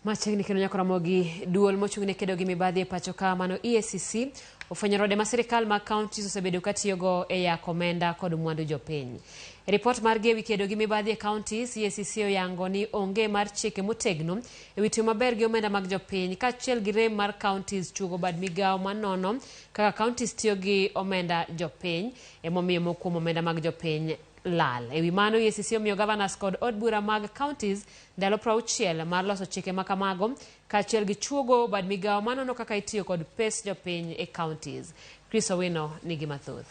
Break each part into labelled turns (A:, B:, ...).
A: Machiegni kendo nyaka Ramogi, duol mochung' ne kedo gi mibadhi e pacho ka mano EACC ofwenyo rode ma sirikal mag counties osebedo ka tiyogo e yako omenda kod mwandu jopiny. E ripot margi ewi kedo gi mibadhi e counties, EACC oyango ni onge mar chike motegno ewi tiyo maber gi omenda mag jopiny kaachiel gi rem mar counties chuogo bad migawo manono kaka counties tiyo gi omenda jopiny emomiyo moko kuom omenda mag jopiny lal. Ewi mano, EACC omiyo governors kod od bura mag counties ndalo 60 mar loso chike ma kamago kaachiel gi chuogo bad migawo manono kaka itiyo kod pes jopiny e counties. Chris Owino nigi mathoth.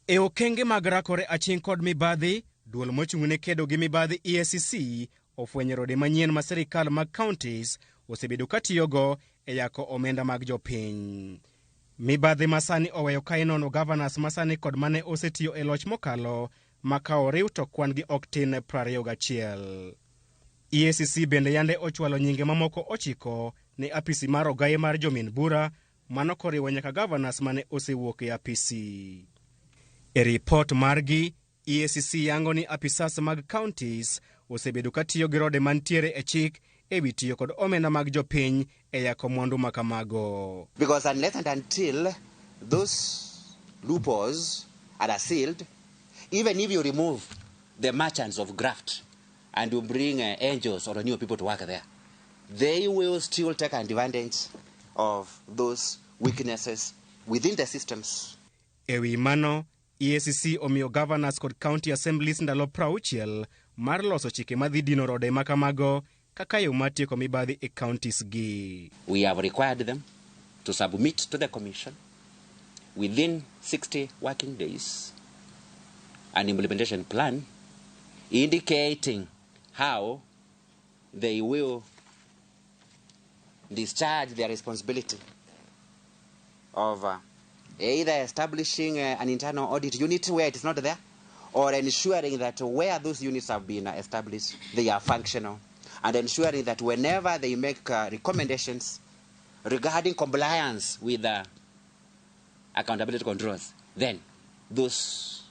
B: E okenge mag rakore aching' kod mibadhi, duol mochung' ne kedo gi mibadhi EACC ofwenyo rode manyien ma sirikal mag counties osebedo ka tiyogo e yako omenda mag jopiny. Mibadhi masani oweyo ka inono governors masani kod mane osetiyo e loch mokalo ma ka oriw to kwan gi ok tin 21. EACC bende yande ochwalo nyinge mamoko 9 ne apisi mar ogaye mar jomin bura, mano koriwo nyaka governors mane osewuok e apisi. E ripot margi, EACC yango ni apisas mag counties osebedo ka tiyo gi rode mantiere e chik e wi tiyo kod omenda mag jopiny e yako mwandu ma kamago.
C: Because unless and until those loopholes are sealed, even if you remove the merchants of graft and you bring angels or new people to work there, they will still take advantage of those weaknesses within the systems.
B: E wi mano, EACC omiyo governors kod county assemblies ndalo 60 mar loso chike madhi dino rode ma kamago kaka yo mar tieko mibadhi e counties gi.
C: We have required them to submit to the commission within 60 working days an implementation plan indicating how they will discharge their responsibility of either establishing an internal audit unit where it is not there, or ensuring that where those units have been established, they are functional, and ensuring that whenever they make recommendations regarding compliance with accountability controls, then those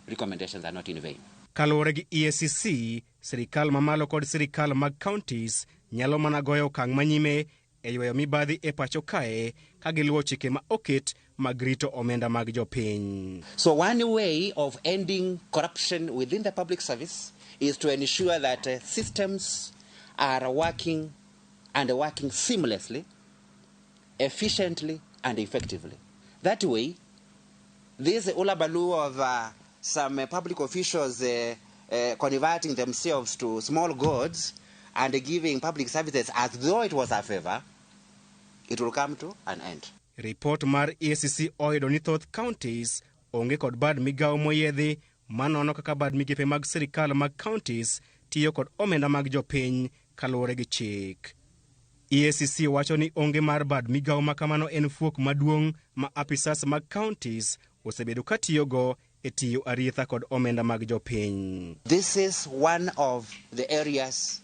C: recommendations are not in vain.
B: Kaluwore gi EACC, sirikal mamalo kod sirikal mag counties nyalo mana goyo okang' manyime e ywayo mibadhi e pacho kae ka giluwo chike ma oket mag rito omenda mag jopiny.
C: So one way of ending corruption within the public service is to ensure that systems are working and working seamlessly, efficiently and effectively. That way, this hullabaloo of some public officials converting themselves to small gods and giving public services as though it was a favor, it will come to an end.
B: Report mar EACC oyudo ni thoth counties onge kod bad migawo moyiedhi manono kaka bad migepe mag sirikal mag counties tiyo kod omenda mag jopiny kaluwore gi chik. EACC wacho ni onge mar bad migawo ma kamano en fuok maduong' ma apisas mag counties osebedo ka tiyogo e tiyo arietha kod omenda mag jopiny.
C: This is one of the areas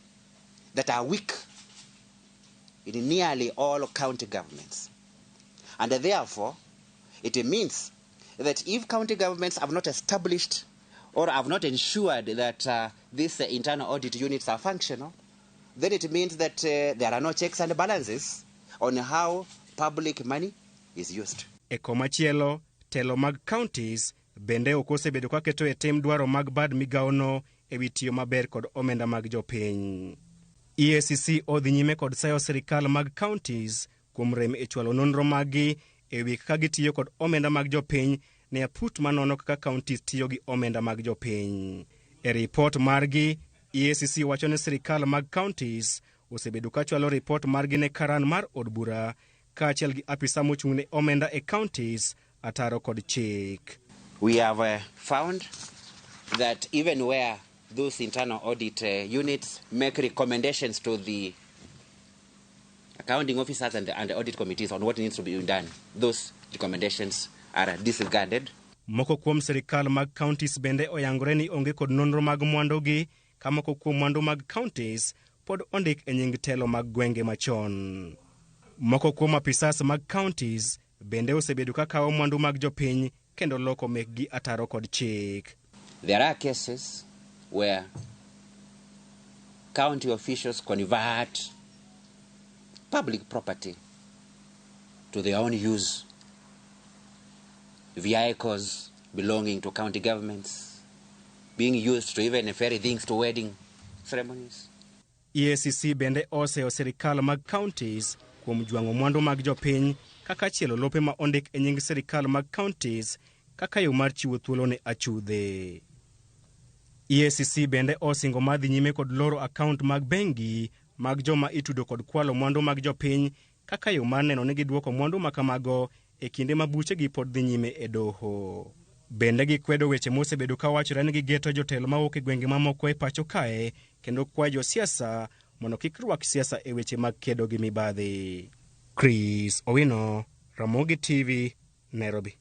C: that are weak in nearly all county governments. And therefore, it means that if county governments have not established or have not ensured that these internal audit units are functional, then it means that there are no checks and balances on how public money is used.
B: E komachielo, telo mag counties bende ok osebedo ka keto e tim dwaro mag bad migawono e wi tiyo maber kod omenda mag jopiny. EACC odhi nyime kod sayo sirikal mag counties kuom rem e chwalo nonro maggi e wi kaka gitiyo kod omenda mag jopiny ne aput manono kaka counties tiyo gi omenda mag jopiny. E ripot margi, EACC wacho ni sirikal mag counties osebedo ka chwalo ripot margi ne karan mar od bura kaachiel gi apisa mochung' ne omenda e counties ataro kod chik.
C: We have found that even where those internal audit units make recommendations to the accounting officers and the audit committees on what needs to be done, those recommendations are disregarded.
B: Moko kuom sirikal mag counties bende oyangore ni onge kod nonro mag mwandugi ka moko kuom mwandu mag counties pod ondik e nying telo mag gwenge machon. Moko kuom apisas mag counties bende osebedo ka kawo mwandu mag jopiny kendo loko mekgi ataro kod chik.
C: There are cases where County officials convert public property to their own use. Vehicles belonging to county governments being used to even ferry things to wedding ceremonies.
B: EACC bende oseyo sirikal mag counties kuom jwang'o mwandu mag jopiny kaka chielo lope ma ondik e nying sirikal mag counties kaka yo mar chiwo thuolo ne achudhe. EACC bende osingo mar dhi nyime kod loro akaont mag bengi mag joma itudo kod kwalo mwandu mag jopiny kaka yo mar neno ni giduoko mwandu ma kamago e kinde ma buchegi pod dhi nyime e doho. Bende gikwedo weche mosebedo ka wachore ni gigeto jotelo mawuok e gwenge mamoko e pacho kae kendo kwayo josiasa mondo kik rwak siasa e weche mag kedo gi mibadhi. Chris Owino, Ramogi TV, Nairobi.